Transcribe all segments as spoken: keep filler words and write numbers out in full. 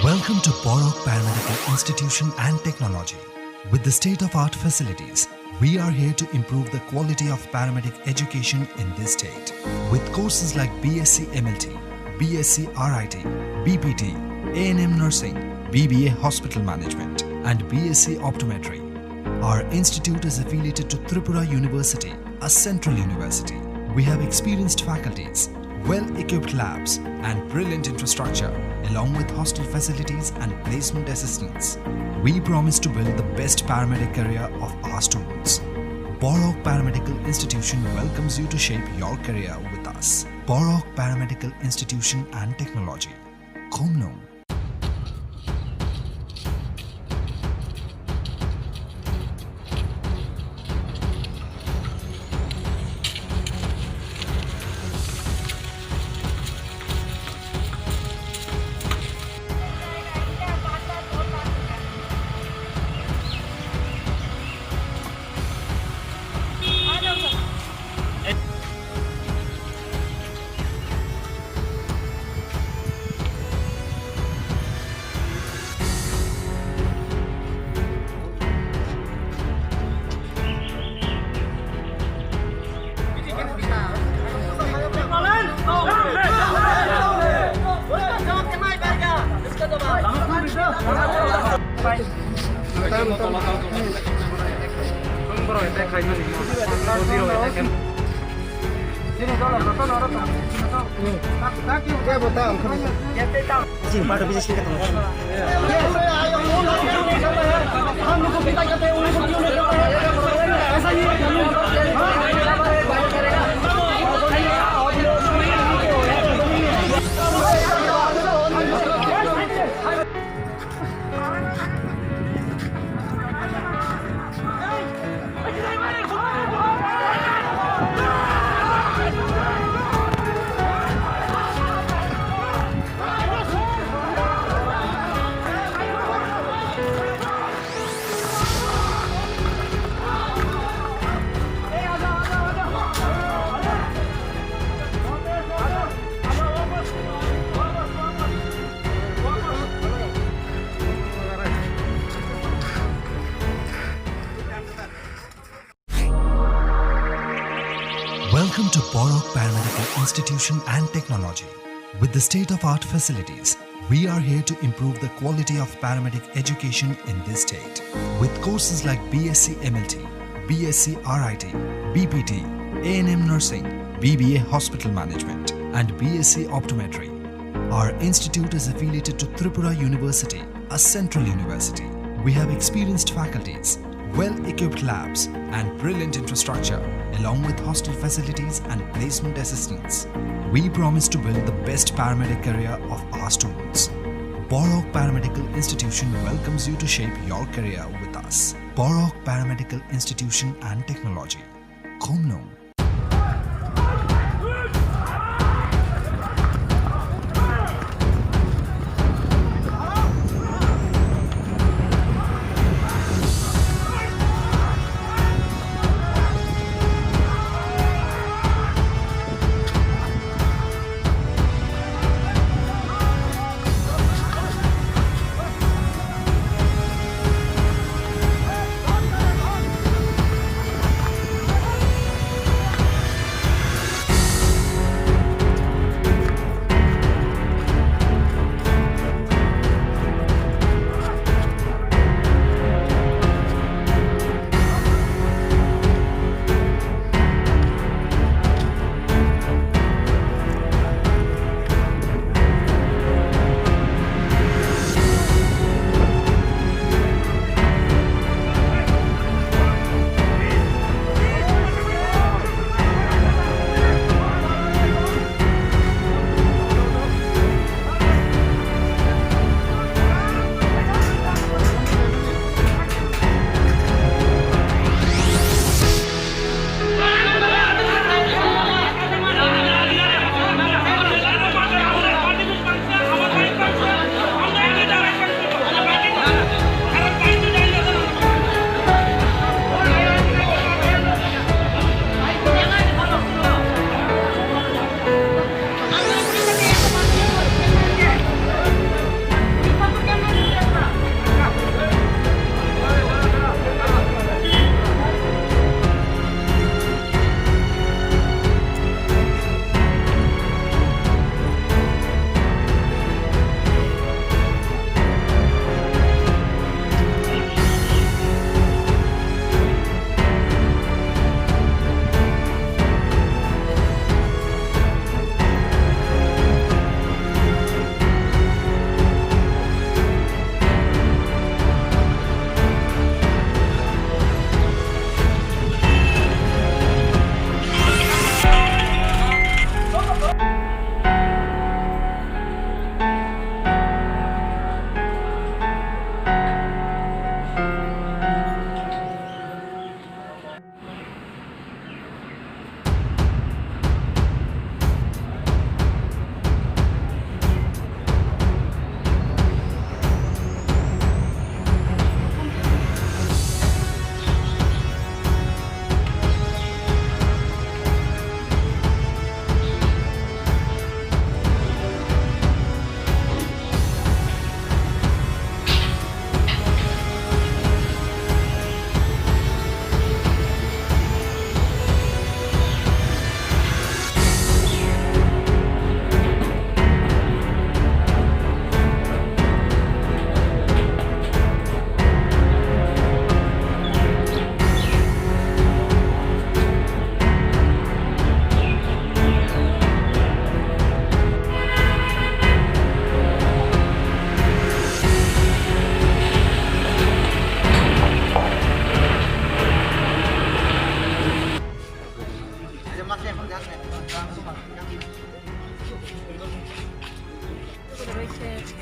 Welcome to Borok Paramedical Institution and Technology. With the state-of-art facilities, we are here to improve the quality of paramedic education in this state. With courses like B S C M L T, B S C R I T, B P T, A N M nursing, B B A hospital management, and B S C optometry, our institute is affiliated to Tripura University, a central university. We have experienced faculties, well-equipped labs, and brilliant infrastructure, along with hostel facilities and placement assistance. We promise to build the best paramedic career of our students. Borok Paramedical Institution welcomes you to shape your career with us. Borok Paramedical Institution and Technology. Khumlwng. Welcome to Borok Paramedical Institution and Technology. With the state-of-art facilities, we are here to improve the quality of paramedic education in this state. With courses like B S C M L T, B S C R I T, B P T, A N M nursing, B B A hospital management, and B S C optometry, our institute is affiliated to Tripura University, a central university. We have experienced faculties, well-equipped labs, and brilliant infrastructure, along with hostel facilities and placement assistance. We promise to build the best paramedic career of our students. Borok Paramedical Institution welcomes you to shape your career with us. Borok Paramedical Institution and Technology. Khumlwng.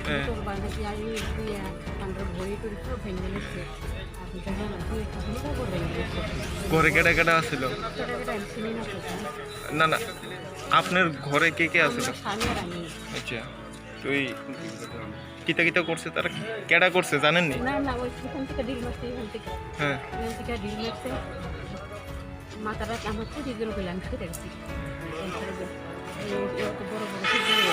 হ্যাঁ। মোটর বানাতে আমি দিয়ে আমরা ঘড়ি টড়ি পুরো ভেঙে গেছে। আপনি তো জানেন, পুরো একটা ঘন্টা করে ভেঙে গেছে। ঘরে কেডা কেডা আছিল? কেডা কেডা আমি চিনি না তো। না, না, আপনার ঘরে কে কে আছিল? আমার স্বামী আর আমি। আচ্ছা, তুই কিতা কিতা করছে, তারা কেডা করছে জানেননি? না, না, ওই এখান থেকে ঢিল মারছে, এখান থেকে। হ্যাঁ। এখান থেকে ঢিল মারছে। মাথাটা আমার খুবই জোরে করলে আমি ফেটে গেছি। এই, এরকম বড় বড় খুব জোরে।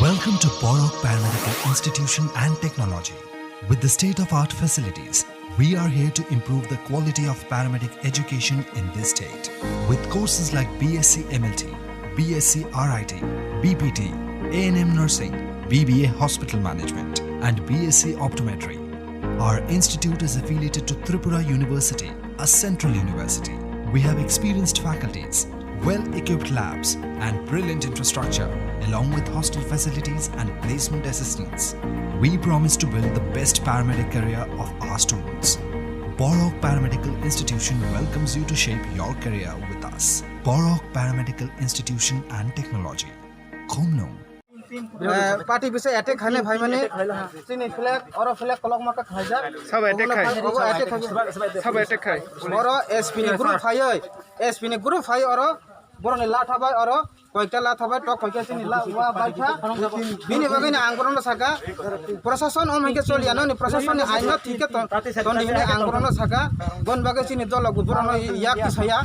Welcome to Borok Paramedical Institution and Technology. With the state-of-art facilities, we are here to improve the quality of paramedic education in this state. With courses like B S c M L T, B S c R I T, B P T, A N M nursing, B B A hospital management, and B S c optometry, our institute is affiliated to Tripura University, a central university. We have experienced faculties, well-equipped labs, and brilliant infrastructure, along with hostel facilities and placement assistance. We promise to build the best paramedic career of our students. Borok Paramedical Institution welcomes you to shape your career with us. Borok Paramedical Institution and Technology. Khumnung. Eh, party bisa attack khaina phai mani, chini flag, oro flag kolok maka khaijak. Sabo attack khai. Obo attack khai. Sabo attack khai. Oro S P ni group phaioi, S P ni group phai oro, boroni la thabai oro, koikta la thabai, tok koikta chini la wa bai kha. Bini bagwi ni ang borokno saka, prosason om hingke choli ano ni prosason ni aino thike ton, ton hingke ang borokno saka, bon bagwi chini dolo borokno yak tisaya,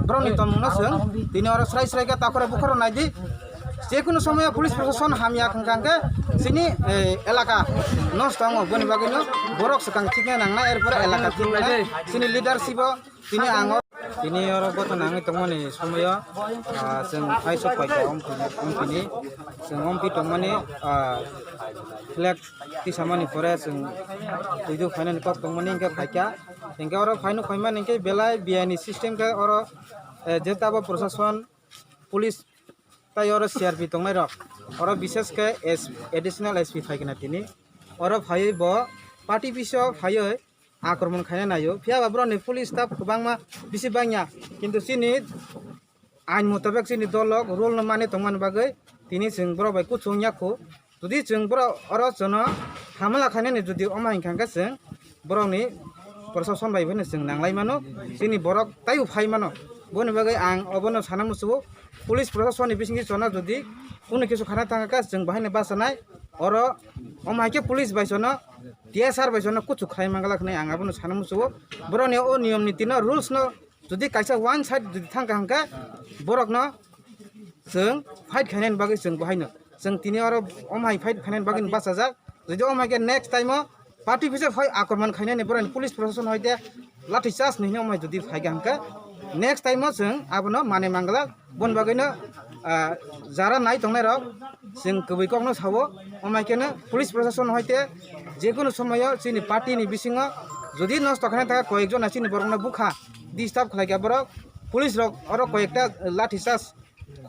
borokni tongmungno chwng, tini oro srai srai khe takhoro bukhoro naidi. Jekunu somoyo police prosason hamya hwnkha hwnkhe chini, eh, elaka nosto wngo, boni bagwino borok swkang thikna nangnai, erpore elaka thiknai, chini leadership o tini ang o. Tini oro gotha nangwi tongmani somoyo, ah, chwng phai sok phaikha ompini, ompini chwng ompi tongmani, ah, flag tisamani pore chwng twidu phainani kok tongmani hwnkhe phaikha, hwnkhe oro phaino phaimani hwnkhe belai biyani system khe oro, eh, je tabo prosason, police, tai oro C R P tongnai rok, oro bishes khe S, additional S P phai khe na tini, oro phaiwi bo party biso phaiwi akromon khaina naio, phiya ba borok ni police staff kwbangma bisi bangya, kintu chini ain mutabek chini dol rok rule no mani tongmani bagwi tini chwng borok bai kuchung ya kho. Jodi chwng borok oro chwngno hamala khainani jodi omo hinkha hwnkhe chwng borokni prosason bai phano chwng nanglai mano, chini borok taibo phai mano. Boni bagwi ang obono sana muchungo, police prosason ni bisingtwi chwngno jodi kunu kisu khana thangkha chwng bahaino bachanai, oro omo hai khe police bai chwngno T S R bai chwngno kuchuk khai mangala hwnwi ang abono sana muchungo. Borokni o niyom nitino, rules no Jodi kaisa one side jodi thangkha hwnkhe borokno chwng fight khainani bagwi chwng bo haino. Chwng tini oro omo hai fight khainani bagwi bachajak. Jodi omo hai khe next time o party office o phai akromon khainani borokni police proshashan hoite lathi charge ni hwnwi omo hai jodi phaikha hwnkhe next time o chwng abono manwi manglak. Boni bagwino, ah, jara nai tongnairok chwng kwbwi kokno sao, omo hai kheno police proshashan hoite jekunu somoyo chini party ni bisingo jodi nosto khaina thangkha koyekjona chini borokno bukha disturb khlaikha borok, police rok oro koyekta lathi charge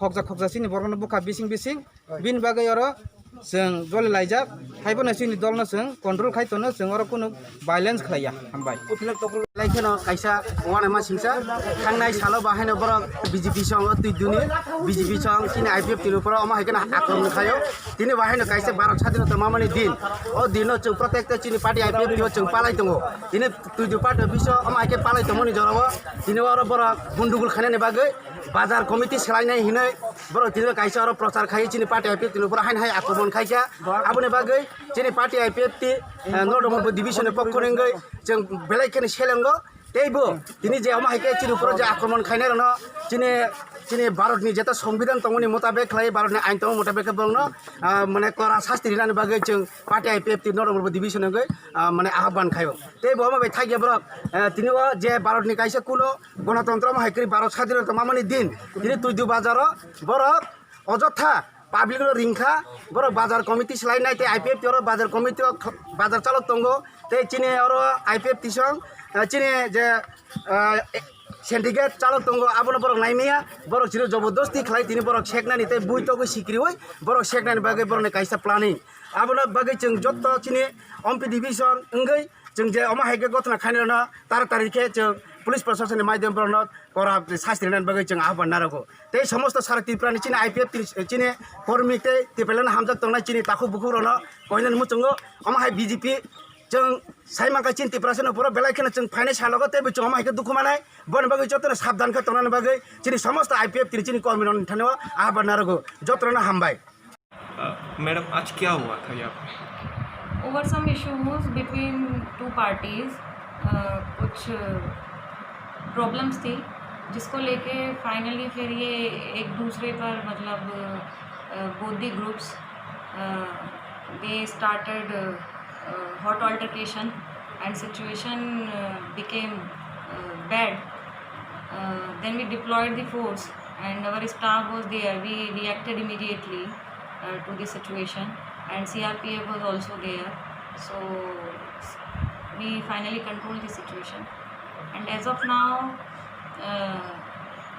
khokjak khokjak chini borokno bukha bising bising, bini bagwi oro chwng joli laijak, haibono chini dolno chwng control khai tono, chwng oro kunu violence khlaiya. Hambai. Lai kheno kaisa uanaima singsa thangnai salo bahaino borok B J P song o twi duni, B J P song chini I P F T ni uporo omo hai kheno akromon khaio. Tini bahaino kaisa Bharat Sadhinota mamani din, o dino chwng protect chini party I P F T o chwng palai tongo. Tini twi du party office o omo hai khe palai tongmani jorao tini oro borok gundugul khainani bagwi bazar committee swlainai hinwi borok tini kaisa oro prochar khai chini party I P F T ni upor haino hai akromon khaikha. Aboni bagwi chini party I P F T, eh, North Dombor division ni pokho ni wngwi chwng belai kheno selengo. Teibo tini je omo hai khe chini upor je akromon khainai rokno chini, chini Bharat ni jeta songbidan tongmani motabek khlai, Bharat ni ain tongma motabek khe borokno, ah, mane kora sasti rinani bagwi chwng party I P F T North Dombor division ni wngwi, ah, mane ahban khaio. Teibo omo bai thakya borok, eh, tini o je Bharat ni kaisa kuno Gonotontro omo hai kwrwi Bharat Sadhinota mamani din, tini Tuidu bazaro borok ojotha public no ringkha, borok bazar committee swlainai tei I P F T oro bazar committee o kh-, bazar chalok tongo, tei chini oro I P F T song, eh, chini je, eh, syndicate chalok tongo, abono borok naimaya, borok chini jobordosti khlai tini borok seknani tei bui togwi sikriwi borok seknani bagwi borokni kaisa planning. Abono bagwi chwng jotto chini Ompi division wngwi chwng je omo hai khe gotna khainai rokno taratari khe chwng police proshashan ni maidhyam borokno kora sasti rinani bagwi chwng ahban narogo. Tei somosto sara Tripura ni chini I P F T ni chini kormi tei Tipraland hamjak tongnai chini takhuk bukhuk rokno koinani muchungo omo hai B J P chwng sai mankha chini Tiprasa ni uporo belai kheno chwng phainai salogo tei bo chwng omo hai khe dukhu manai. Boni bagwi jotono sabdan khe tongnani bagwi chini somosto I P F T ni chini kormi rokni thani o ahban narogo. Jotono hambai. अ, मैडम, आज क्या हुआ था यहाँ पे? Over some issues between two parties, अ, कुछ प्रॉब्लम्स थी, जिसको लेके फाइनली फिर ये एक दूसरे पर, मतलब, अ, both the groups, a, they started, a, hot altercation and situation, a, became, a, bad. Uh, then we deployed the force and our staff was there. We reacted immediately, uh, to the situation, and C R P F was also there. So we finally controlled the situation. And as of now, uh,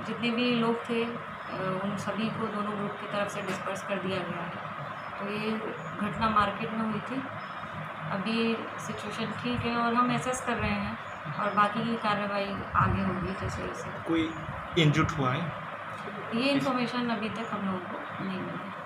जितने भी लोग थे, uh, उन सभी को दोनों ग्रुप की तरफ से डिस्पर्स कर दिया गया है। तो ये घटना मार्केट में हुई थी। अभी सिचुएशन ठीक है और हम एसेस कर रहे हैं और बाकी की कार्रवाई आगे होगी जैसे जैसे। कोई इंजर्ड हुआ है? ये इस- इन्फॉर्मेशन अभी तक हम लोगों को नहीं मिली।